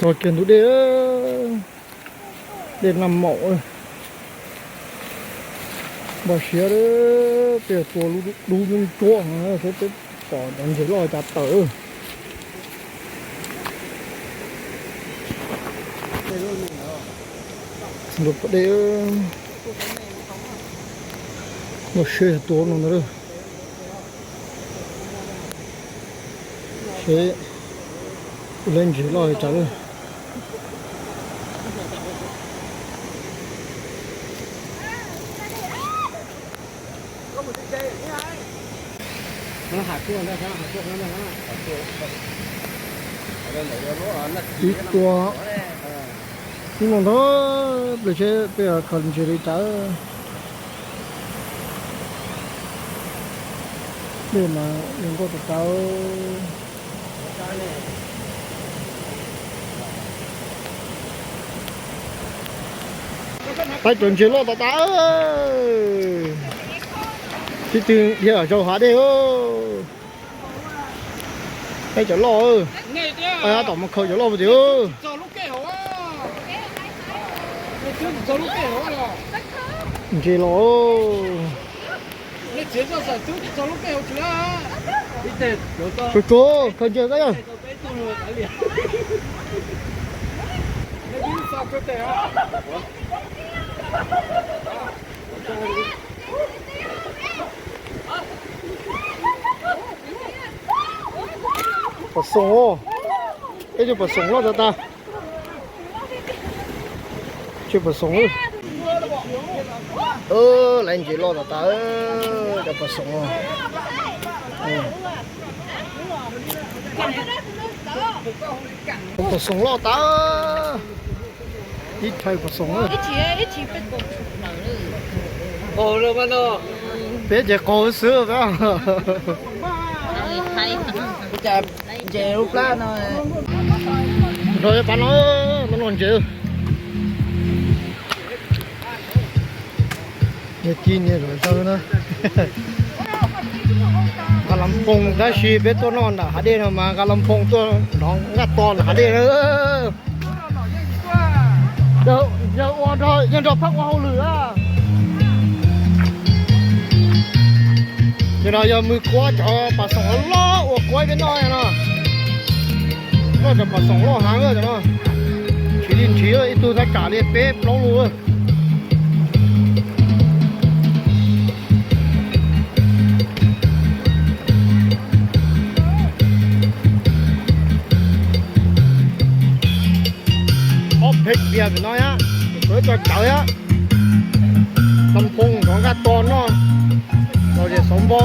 Txog kiag ntug dej, dej Naj Maum. Npaj siab, peb tua lub dub ntsuab ntsuab heev, peb pom cov ntses loj cas tawm. Ntug dej, npaj siab tua no ntag. Seb ua lub ntses loj li cas lawm. Ib tua, ib no ntag, peb seb peb khaws ntses li cas. Dej mas zoo nkauj tas tas. Peb cov ntses loj tas tas. Tib tug dhia zaum hav dej. Peb cov loj, tom mus khaws cov loj puas tim. Ntses los. Tsuag tsuag, khaws ntses tab yog. Pom xoom os. Peb cov pom xoom loj tas tas. Cov pom xoom. Lawv ntses loj tas tas, cov pom xoom. Cov pom xoom loj tas. Ib txhais pom xoom. Peb ces qaug xwb. Ntses lub plab no. Nrog pab no, no ntses. Niag ci niag zom zaws na. Nqa las phoos tab sis peb tuaj noj nram hav dej no mas nqa las phoos tuaj nrov nqaj to nram hav dej na. Yog ua nrog, yog nrog phab ua hauj lwm a. Ces no yog mus kuab cov pom xoom loj ua kuab peb noj no. Noj cov pom xoom loj heev no. Nrhiv li nrhiv ib tug thaj tsam li peb plaub lus. Ob pheej tiag pem no thiab, kuv ib co cawv thiab. Las phoos nrov nqaj to noj los ces xov npo.